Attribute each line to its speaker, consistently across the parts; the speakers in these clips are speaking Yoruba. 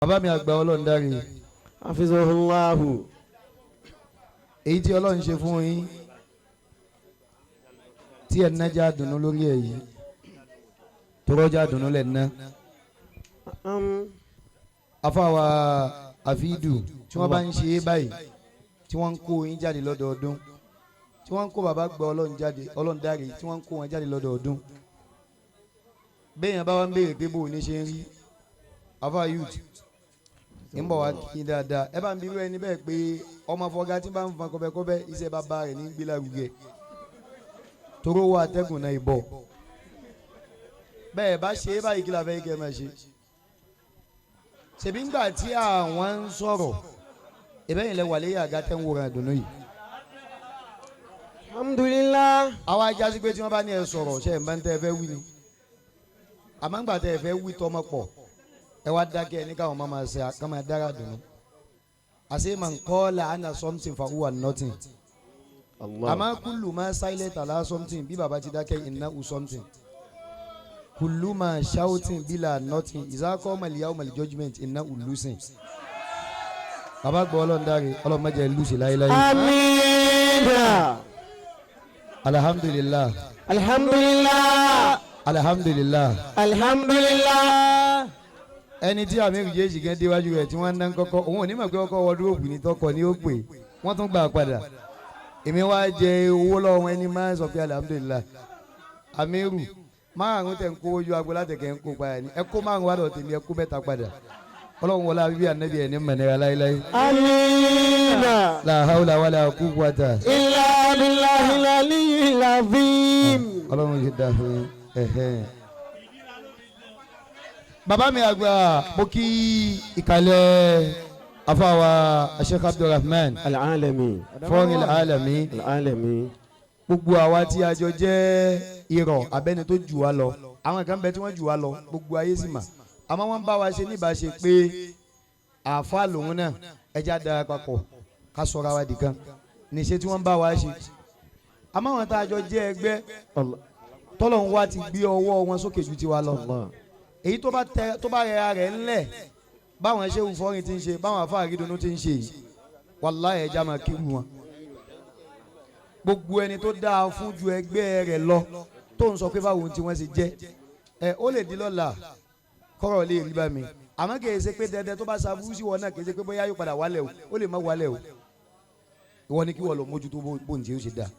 Speaker 1: Bàbá mi àgbà, Ọlọ́run dáre.
Speaker 2: Hafizahullahu.
Speaker 1: Èyí tí Ọlọ́run ṣe fún yín tí ẹ̀ nájà dùnú lórí ẹ̀ yìí, tọrọjà dùnú lẹ̀ ná. Afáwa àfídù tí wọ́n bá ń ṣe é báyìí, tí wọ́n ń kó yín jáde lọ́dọọdún, tí wọ́n ń kó bàbá gba Ọlọ́run jáde, Ọlọ́run dáre, tí wọ́n ń kó wọn jáde lọ́dọọdún, béèyàn bá wá ń béèrè pé bó o ní ṣe ń rí afa youth ń bọ̀ wá kí n dáadáa, ẹ bá ń bi irú ẹni bẹ́ẹ̀ pé ọmọ fọgá tí bá ń fan kọ́bẹ́kọ́bẹ́, iṣẹ́ bàbá rẹ̀ ní gbé lárugẹ toró wọ atẹ́gùn náà ìbọ̀ bẹ́ẹ̀ bá ṣe é báyìí, kí la fẹ́ kẹ́ ẹ máa ṣe? Ṣèbí ńgbà tí àwọn ń sọ̀rọ̀ ìbẹ́yìn lẹ wà lẹ́yìn àga tẹ́ ń wòran ìdùnnú yìí.
Speaker 2: Alhamdulillah.
Speaker 1: Àwa ajásí pé tí wọ́n bá ní ẹ sọ̀rọ̀, ṣe ẹ̀ ń bá ń tẹ́ ẹ fẹ́ wí ni, àmọ́ ńgbà tẹ́ ẹ fẹ́ wí tọmọ pọ̀, ẹ wá dákẹ́ ẹ ní káwọn máa máa ṣe ká máa dára dùnú. Àṣé man qala ana something fa huwa nothing.
Speaker 2: Allah.
Speaker 1: Àmọ́ kullu ma silent ala something, bí baba ti dákẹ́, innahu something. Kullu ma shouting bila nothing, iza qama al-yawm al-judgment, innahu losing. Baba gbọ́, Ọlọ́run dáre, Ọlọ́run má jẹ́ lùsì láéláé.
Speaker 2: Amina.
Speaker 1: Alhamdulillah.
Speaker 2: Alhamdulillah.
Speaker 1: Alhamdulillah.
Speaker 2: Alhamdulillah.
Speaker 1: Ẹni tí àmì ìrìjẹ́ ṣìgẹ́ déwájú rẹ̀ tí wọ́n ń ná kọ́kọ́, òun ò ní mọ̀ pé ọkọ̀ wọdúróòbù ní tọkọ ni ó pè, wọ́n tún gbà padà. Èmi wá jẹ owó lọ́wọ́ ẹni máa ń sọ pé alhamdulillah. Amiru márùn tẹ̀ ń kó ojú agbo látẹ̀kẹ́ ń kó padà ní ẹ kó 5 wá lọ tèmi, ẹ kó 3 padà. Ọlọ́run wọlé abíbí ànábì ẹ̀ ní mọ̀nẹ́ra láéláé.
Speaker 2: Amina.
Speaker 1: La hawla wala quwwata
Speaker 2: illa billahi al-aliyyil azim.
Speaker 1: Ọlọ́run yóò dá fún yín ẹ̀hẹ́n. Bàbá mi àgbà, mo kí ìkàlẹ̀ afáwa Sheikh Abdulrahman
Speaker 2: Al-alami.
Speaker 1: Fọ́nril alami.
Speaker 2: Al-alami.
Speaker 1: Gbogbo àwa tí a jọ jẹ́ irọ́ abẹ́ni tó jù wá lọ, àwọn kan bẹ tí wọ́n jù wá lọ, gbogbo ayé sì mà, àmọ́ wọ́n bá wa ṣe níbàṣe pé àáfà lòun náà, ẹja dára papọ̀ ká sọra wa dìkan níṣẹ́ tí wọ́n bá wa ṣe. Àmọ́ àwọn tá a jọ jẹ́ ẹgbẹ́
Speaker 2: Allah.
Speaker 1: tọ́lọ́hún wa ti gbé ọwọ́ wọn sókè ju tiwa lọ.
Speaker 2: Allah.
Speaker 1: Èyí tó bá tẹ tó bá rẹra rẹ̀ ńlẹ̀, báwọn ṣé fọ́rin ti ń ṣe, báwọn afáàrí dunu ti ń ṣe yìí, wàláhì, ẹja máa kírun wọn. Gbogbo ẹni tó dáa fún ju ẹgbẹ́ rẹ̀ lọ, tó ń sọ pé báwo tí wọ́n ṣe jẹ́ ẹ, ó lè di lọ́la kọ́rọ̀ lè rí bá mi, àmọ́ kì í ṣe pé dandan tó bá ṣàbúrú sí wọn náà, kì í ṣe pé bóyá yóò padà wálẹ̀ o, ó lè má wálẹ̀ o. Ìwọ ni kí wọ́n lọ mójútó bó ń ṣe ó ṣe dáa.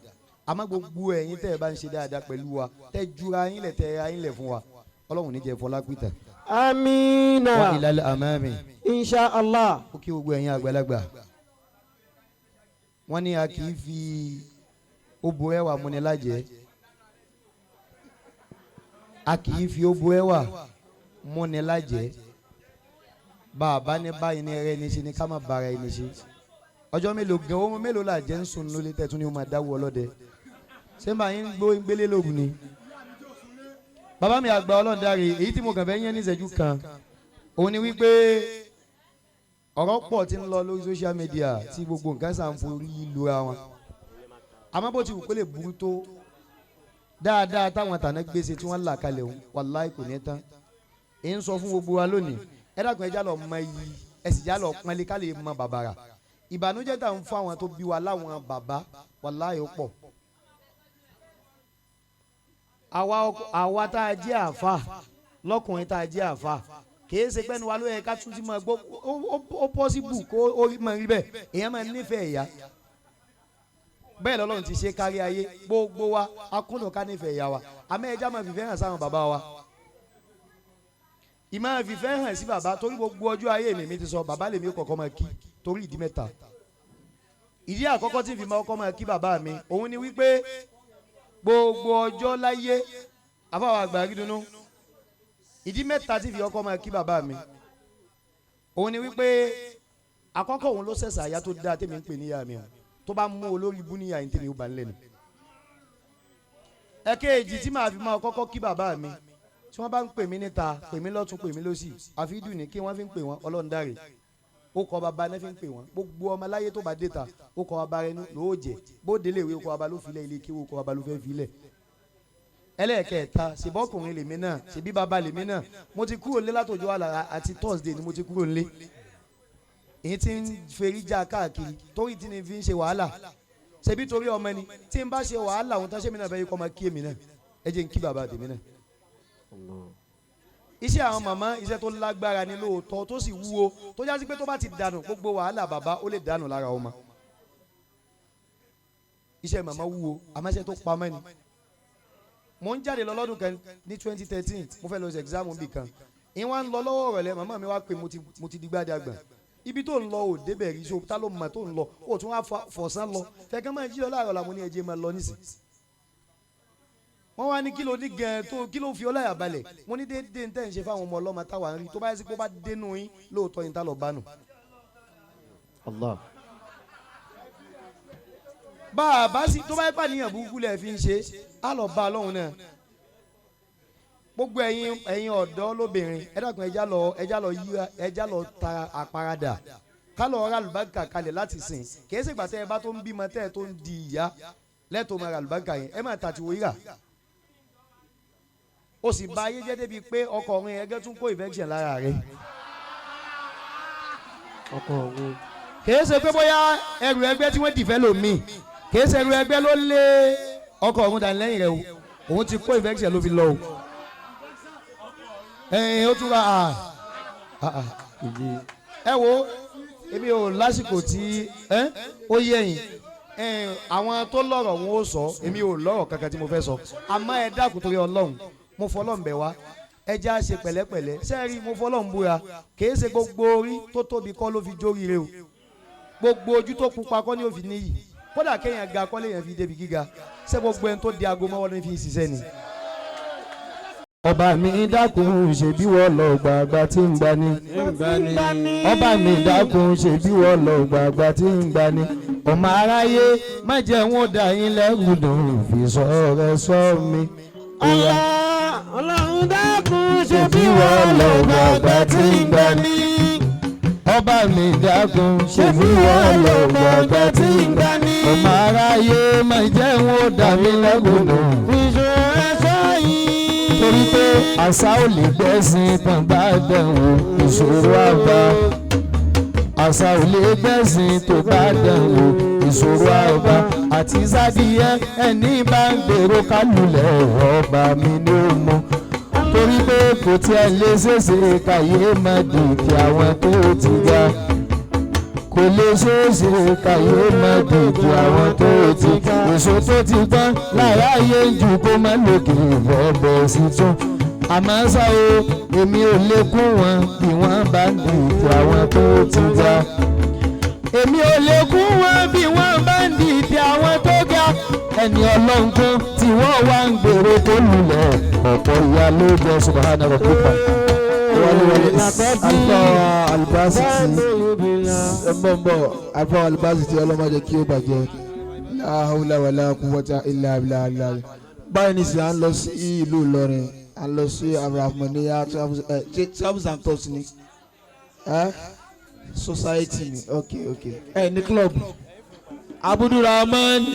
Speaker 1: Àmọ́ gbogbo ẹ̀yin tẹ́ ẹ bá ń ṣe dáadáa pẹ̀lú wa, tẹ́ jura yín lẹ̀, tẹ́ ra yín lẹ̀ fún wa, Ọlọ́run ní jẹ́ fọlá pìtà.
Speaker 2: Amina.
Speaker 1: Wa ilal amami.
Speaker 2: Insha Allah.
Speaker 1: Ó kí gbogbo ẹ̀yin àgbàlagbà. Wọ́n ní a kì í fi obo ẹwà múni lájẹ́, a kì í fi obo ẹwà múni lájẹ́. Bàbá ní báyìí ní ẹrẹ́ ní ṣe ni ká má bara ẹni ṣe. Ọjọ́ mélòó gan, ohun mélòó là jẹ́ ń sùn lólé tẹ̀tún ni ó máa dáwọ́ ọlọ́dẹ ṣé máa ń gbó gbélé lóògùn ni. Bàbá mi àgbà, Ọlọ́ọ̀dáre, èyí tí mo kàn fẹ́ yẹn ní ìṣẹ́jú kan òun ni wípé ọ̀rọ̀ pọ̀ tí ń lọ lórí social media tí gbogbo nǹkan sàn forí lura wọn. Àmọ́ bó ti wù kó lè burú tó, dáadáa táwọn tàná gbèsè tí wọ́n là kalẹ̀ òun, wàláì, kò ní tán. Èyí ń sọ fún gbogbo wa lónìí, ẹ dákun, ẹ já lọ mọ iyì, ẹ sì já lọ pọ́nlé ká lè mọ bàbàrà. Ìbànújẹ́ tá à ń fún àwọn tó bí wa láwọn bàbá, wàláì, ó pọ̀. Àwa tá a jẹ́ àfa lọ́kùnrin, tá a jẹ́ àfa, kìí ṣe pẹ́ẹ́nu wa ló yẹ ká tún ti máa gbọ́. Ó possible kó ó máa rí bẹ́ẹ̀, èèyàn máa nífẹ̀ẹ́ ìyá bẹ́ẹ̀, lọ́lọ́run ti ṣe kárí ayé, gbogbo wa akúndùn ká nífẹ̀ẹ́ ìyá wa. Àmọ́ ẹja máa fìfẹ́ hàn sáwọn bàbá wa, ìmáa fìfẹ́ hàn sí bàbá, torí gbogbo ọjọ́ ayé mi ti sọ bàbá lèmi kọ̀ọ̀kan máa kí, torí ìdí mẹ́ta. Ìdí àkọ́kọ́ tí n fi máa kọ́ máa kí bàbá mi òun ni wípé gbogbo ọjọ́ láyé, àfàwọn àgbà rí dunnú. Ìdí mẹ́ta tí fi ọkọ máa kí bàbá mi òun ni wípé, àkọ́kọ́, òun ló ṣẹ̀ṣà àyà tó dáa tèmi ń pè níyà mi o. Tó bá mú olórí ibú níyà yín, tèmi ó bá ń lẹ́nu. Ẹ̀kejì tí màá fi máa kọ́kọ́ kí bàbá mi, tí wọ́n bá ń pè mí níta, pè mí lọ́tún, pè mí lọ́sì, àfi dùn ní kí wọ́n fi ń pè wọ́n, Ọlọ́run dáre, ó kọ bàbá náà fi ń pè wọ́n. Gbogbo ọmọ láyé tó bá dé ta, ó kọ bàbá rẹ ló jẹ. Bó délé ìwé, ó kọ bàbá ló filẹ̀. Ilé kí ó kọ bàbá ló fẹ́ filẹ̀. Ẹlẹ́ẹ̀kẹta, ṣèbọ́kùnrin lèmi náà, ṣèbí bàbá lèmi náà. Mo ti kúrò nílé látọjọ́ àlà àti Thursday ni mo ti kúrò nílé. Èyí tí ń ferí já káàkiri torí tí ni fi ń ṣe wàhálà, ṣebí torí ọmọ ni. Tí n bá ṣe wàhálà òun tán, ṣé mi náà fẹ́ yí kọ́ ọmọ kí èmi náà? Ẹ jẹ́ n kí bàbá tèmi náà. Iṣẹ́ àwọn màmá, iṣẹ́ tó lágbára ni lóòótọ́, tó sì wúwo, tó jásí pé tó bá ti dànù, gbogbo wàhálà bàbá ó lè dànù lára ọmọ. Iṣẹ́ màmá wúwo, àmọ́ iṣẹ́ tó pamọ́ ni. Mo ń jáde lọ lọ́dún kan ní 2013, mo fẹ́ lọ ṣe exam bì kan. Ìwọ̀n ń lọ lọ́wọ́ rẹ̀lẹ́, màmá mi wá pé mo ti digbá dàgbà, ibi tó ń lọ ò débẹ̀ rí, so ta ló mọ̀ tó ń lọ? Ó tún wá fọ̀sán lọ fẹ̀kẹ́ máa jí lọ láàárọ̀ làwọn ní ẹjẹ́ máa lọ nísìn. Wọ́n wá ní kí ló ní gan tó, kí ló fi ọláyà balẹ̀? Mo ní déédéé tẹ́ ń ṣe fáwọn ọmọ ọlọ́mọ táwa ń rí, tó bá yẹ sí pé ó bá dénú yín lóòótọ́ yín tá lọ bá nù.
Speaker 2: Allah.
Speaker 1: Bá a bá sì tó bá yẹ pàníyàn burúkú lẹ̀ fi ń ṣe, á lọ bá a lọ́hùn náà. Gbogbo ẹ̀yin ọ̀dọ́ lóbìnrin, ẹ dákun, ẹjá lọ yíra, ẹjá lọ ta àparadà, ká lọ ra àlùbáríkà kalẹ̀ láti sìn. Kì í ṣègbà tẹ́ ẹ bá tó ń bímọ, tẹ́ ẹ tó ń di ìyá lẹ́tọ̀ọ́ máa ra àlùbáríkà yẹn. Ẹ máa tàtìwò yíra, ó sì bà ayé jẹ́ débi pé ọkọ ọ̀run ẹgẹ́ tún kó infection lára rẹ̀.
Speaker 2: Ọkọ òun.
Speaker 1: Kìí ṣe pé bóyá ẹrù ẹgbẹ́ tí wọ́n dìfẹ́ lòmíì, kìí ṣe ẹrù ẹgbẹ́ ló lé ọkọ ọ̀run dání lẹ́yìn rẹ̀ o. Òun ti kó infection ló fi lọ o. Ẹ̀ẹ́n, ó tún ra
Speaker 2: Ìdí.
Speaker 1: Ẹ wo, èmi ò lásìkò tí ẹ ó yẹ yín. Àwọn tó lọ́rọ̀ wọn ó sọ. Èmi ò lọ́rọ̀ kankan tí mo fẹ́ sọ, àmọ́ ẹ dákun, torí Ọlọ́run, mo fọlọ́run bẹ̀ wá, ẹ jẹ́ á ṣe pẹ̀lẹ́pẹ̀lẹ́. Sẹ́ẹ̀rí, mo fọlọ́run búra, kìí ṣe gbogbo orí tó tóbi kọ́ ló fi jóríire o. Gbogbo ojú tó pupa kọ́ ni ó fi níyì. Kódà kéèyàn ga kọ́ léèyàn fi débi gíga. Ṣé gbogbo ẹni tó di aago mọ́wọ́ ló fi ń ṣiṣẹ́ ni? Ọba mi dákun, ṣe bí wọ́n lọ gbàgbà tí ń gbani. Ọba mi dákun, ṣe bí wọ́n lọ gbàgbà tí ń gbani. Ọmọ aráyé má jẹ́ wọn dà yín lẹ́rù dùn, fi sọ rẹ sọ mi.
Speaker 2: Allah, Ọlọ́run dákun, ṣe bí wọ́n lọ gbàgbà tí ń gbani.
Speaker 1: Ọba mi dákun, ṣe bí wọ́n lọ gbàgbà tí ń gbani. Ọmọ aráyé má jẹ́ wọn dà mí lẹ́rù dùn.
Speaker 2: Ìṣó ẹ̀ṣọ́ yìí.
Speaker 1: Torí pé àṣà ò lè gbẹ́sìn tán bá dẹ̀wò, ìṣòro àbá. Àṣà ò lè gbẹ́sìn tó bá dẹ̀wò, ìṣòro àbá. Àti sádìyẹ ẹni bá ń gbèrò kálulẹ̀, ọba mi ní ó mú. Torí pé kò tiẹ̀ lè ṣèṣe káyé má dìtì àwọn tó ti ga. Kò lè ṣeéṣe káyé má dìtì àwọn tó ti ga. Èso tó ti tán lára ayé ń ju kó má lòkè lọ́bẹ̀ sí tún. Àmọ́ ṣá o, èmi ò lè kún wọn bí wọ́n bá ń dìtì àwọn tó ti ga. Èmi ò lè kún wọn bí wọ́n bá ń dìtì àwọn tó ga. Ẹni ọlọ́run kún tí wọ́n wá ń gbèrò tó lulẹ̀, ọ̀pọ̀ ìyá ló jẹ́. Subhana rabbika.
Speaker 3: Wọlé wọlé, alfa albasiti ẹnbọnbọ, alfa albasiti, ọlọmọdé kí ó bàjẹ́. La hawla wala quwwata illa billah. Báyìí ní sìn, à ń lọ sí ìlú Ìlọrin, à ń lọ sí Arahmaniya Travels and Tours ni, society ni. Ok, ẹ ní club Abudulrahman.